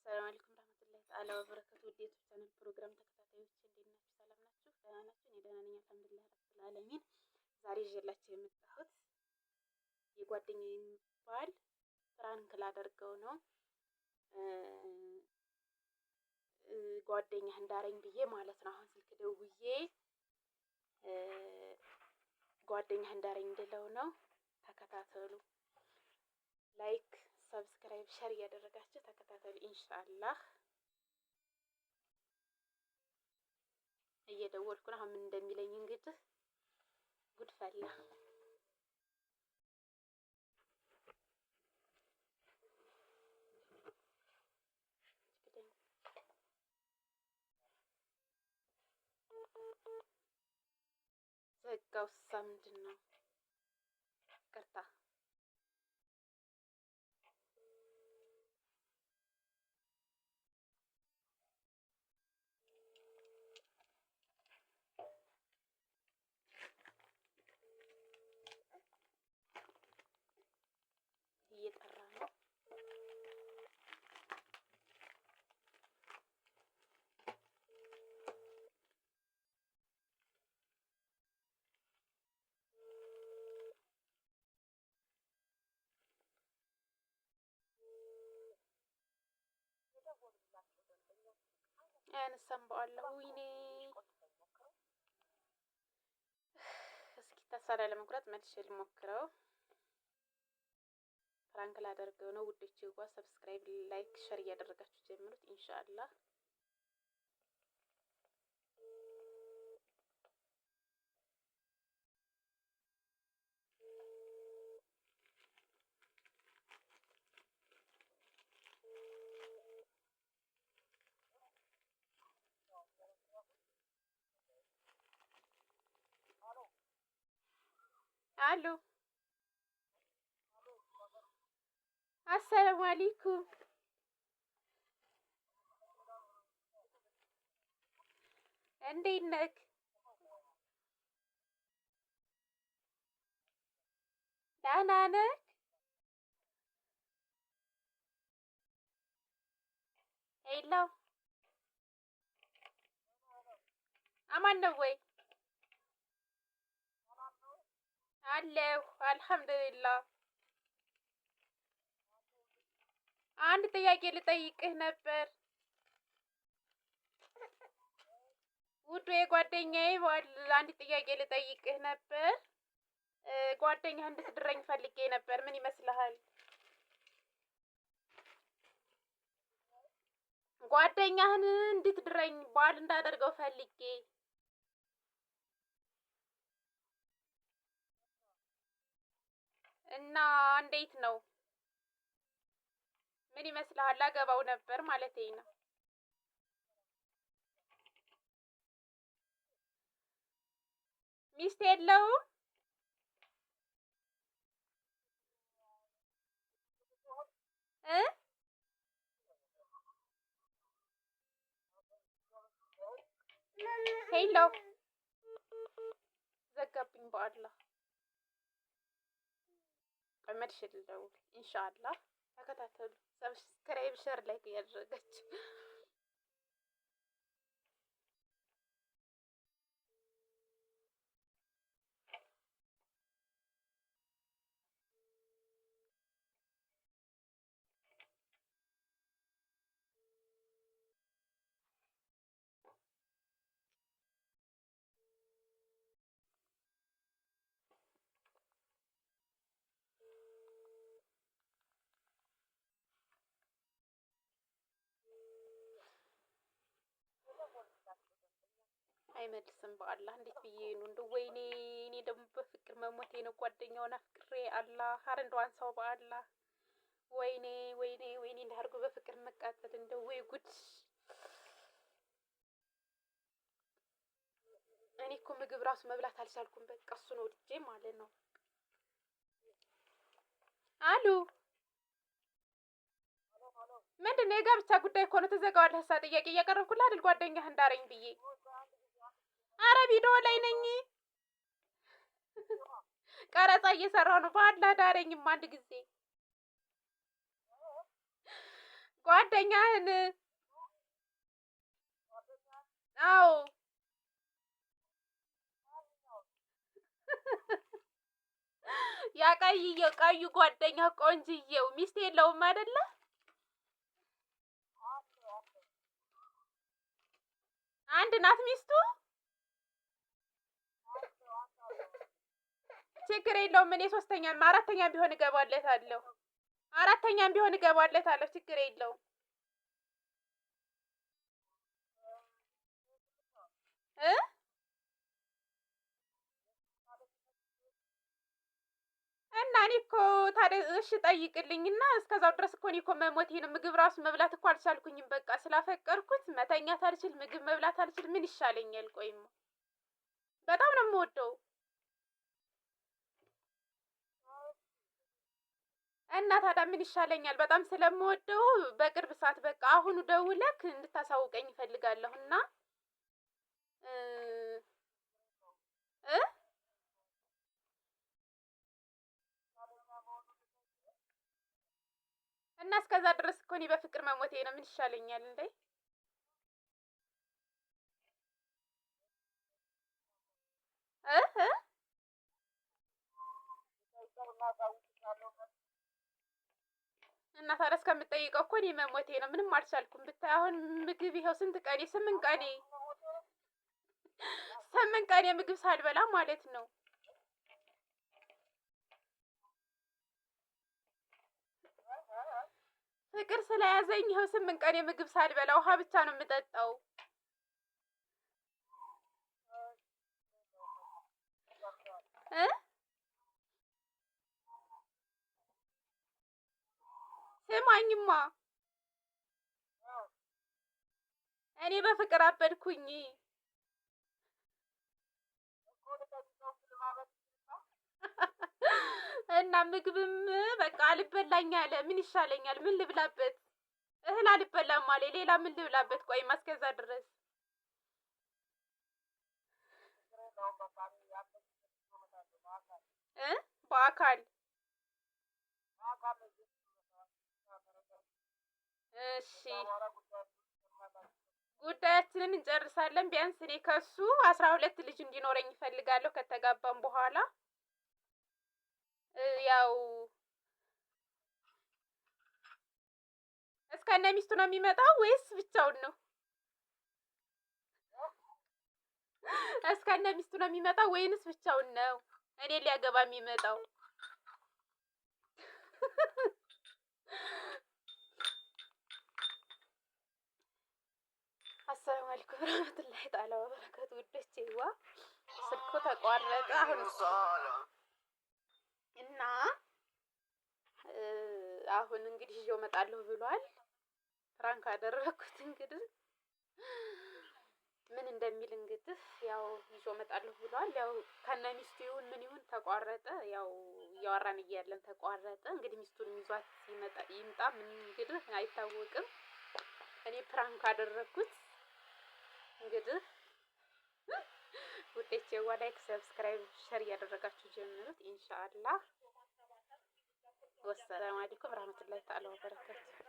السلام عليكم ورحمة الله تعالى وبركاته። ውድ የ YouTube channel ፕሮግራም ተከታታዮች እንዴት ናችሁ? ሰላም ናችሁ? ደህና ናችሁ? እኔ ደህና ነኝ፣ الحمد لله رب العالمين። ዛሬ ይዤላችሁ የመጣሁት የጓደኛዬን ባል prank ላደርገው ነው። ጓደኛህ እንዳረኝ ብዬ ማለት ነው። አሁን ስልክ ደውዬ ጓደኛህ እንዳረኝ እንድለው ነው። ተከታተሉ። Like፣ subscribe፣ share እያደረጋችሁ ተከታተሉ። إن شاء الله እየደወልኩ ነው። አሁን ምን እንደሚለኝ እንግዲህ ጉድ ፈላ። ዘጋው። እሳ ምንድን ነው? ይቅርታ እየጠራ ነው። አያነሳም በአላህ። ወይኔ እስኪ ተስፋ ላለመቁረጥ መልሼ ልሞክረው። Prank ላደርገው ነው ውዶቼ። ጓ subscribe፣ like፣ share እያደረጋችሁ ጀምሩት إن شاء الله። አሉ السلام عليكم፣ እንዴት ነህ? ደህና ነህ? Hello፣ አማን ነው ወይ? አለሁ الحمد لله። አንድ ጥያቄ ልጠይቅህ ነበር። ውዱ የጓደኛዬ ባል፣ አንድ ጥያቄ ልጠይቅህ ነበር። ጓደኛህ እንድትድረኝ ፈልጌ ነበር። ምን ይመስልሃል? ጓደኛህን እንድትድረኝ ባል እንዳደርገው ፈልጌ። እና እንዴት ነው? ምን ይመስልሃል? አገባው ነበር ማለት ነው። ሚስት የለውም እ Hello፣ ዘጋብኝ በአላህ። ቆይ መልሼ ልደውል إن شاء الله። ተከታተሉ። Subscribe፣ share፣ like እያደረጋችሁ። አይመልስም በአላህ። እንዴት ብዬ ነው እንደው ወይኔ፣ እኔ ደግሞ በፍቅር መሞቴ ነው። ጓደኛውን አፍቅሬ አላህ፣ ኧረ እንደው አንሳው በአላህ። ወይኔ ወይኔ ወይኔ፣ እንዳርጎ በፍቅር መቃጠል እንደው ወይ ጉድ። እኔ እኮ ምግብ ራሱ መብላት አልቻልኩም። በቃ እሱን ወድጄ ማለት ነው። አሉ ምንድን ነው የጋብቻ ጉዳይ እኮ ነው። ትዘጋዋለህ። እሳ ጥያቄ እያቀረብኩልህ አይደል? ጓደኛህ እንዳረኝ ብዬ። አረ ቪዲዮ ላይ ነኝ፣ ቀረጻ እየሰራሁ ነው። በአላህ ዳረኝም አንድ ጊዜ። ጓደኛህን። አዎ ያ ቀይዬው ቀዩ ጓደኛ ቆንጅዬው ሚስት የለውም አይደለ? አንድ ናት ሚስቱ። ችግር የለውም። እኔ ሶስተኛም አራተኛም ቢሆን እገባለታለሁ። አራተኛም ቢሆን እገባለታለሁ። ችግር የለውም እ እና እኔ እኮ ታዲያ እሺ ጠይቅልኝና እስከዛው ድረስ እኮ እኔ እኮ መሞቴ ነው። ምግብ ራሱ መብላት እኮ አልቻልኩኝም። በቃ ስላፈቀርኩት መተኛት አልችል፣ ምግብ መብላት አልችል። ምን ይሻለኛል? ቆይማ በጣም ነው የምወደው። እና ታዲያ ምን ይሻለኛል? በጣም ስለምወደው በቅርብ ሰዓት በቃ አሁኑ ደውለክ እንድታሳውቀኝ እፈልጋለሁ። እና እ እ እና እስከዛ ድረስ እኮ እኔ በፍቅር መሞቴ ነው። ምን ይሻለኛል እንዴ? እ እ እና ታዲያ እስከምጠይቀው እኮ እኔ መሞቴ ነው። ምንም አልቻልኩም። ብታይ አሁን ምግብ ይኸው ስንት ቀኔ፣ 8 ቀኔ፣ 8 ቀኔ ምግብ ሳልበላ ማለት ነው። ፍቅር ስለያዘኝ ይኸው 8 ቀኔ ምግብ ሳልበላ ውሃ ብቻ ነው የምጠጣው። እ ስማኝማ እኔ በፍቅር አበድኩኝ። እና ምግብም በቃ አልበላኝ አለ። ምን ይሻለኛል? ምን ልብላበት? እህል አልበላም አለ። ሌላ ምን ልብላበት? ቆይማ እስከዛ ድረስ እ በአካል እሺ ጉዳያችንን እንጨርሳለን። ቢያንስ እኔ ከሱ 12 ልጅ እንዲኖረኝ እፈልጋለሁ ከተጋባም በኋላ ያው እስከነ ሚስቱ ነው የሚመጣው ወይስ ብቻውን ነው? እስከነ ሚስቱ ነው የሚመጣው ወይንስ ብቻውን ነው እኔ ሊያገባ የሚመጣው? አሰላሙ አለይኩም ረህመቱላሂ ተዓላ ወበረካቱ። ውዶቼ ዋ ስልኩ ተቋረጠ። አሁን እና አሁን እንግዲህ ይዤው እመጣለሁ ብሏል። prank አደረኩት። እንግዲህ ምን እንደሚል እንግዲህ ያው ይዤው እመጣለሁ ብሏል። ያው ከነ ሚስቱ ይሁን ምን ይሁን ተቋረጠ። ያው እያወራን እያለን ተቋረጠ። እንግዲህ ሚስቱን ይዟት ይምጣ ምን እንግዲህ አይታወቅም። እኔ prank አደረኩት። እንግዲህ ውዴቼ ዋ like፣ subscribe፣ share እያደረጋችሁ ጀምሩት። ኢንሻአላህ። ወሰላሙ አለይኩም ረህመቱላሂ ተዓላ ወበረካቱ።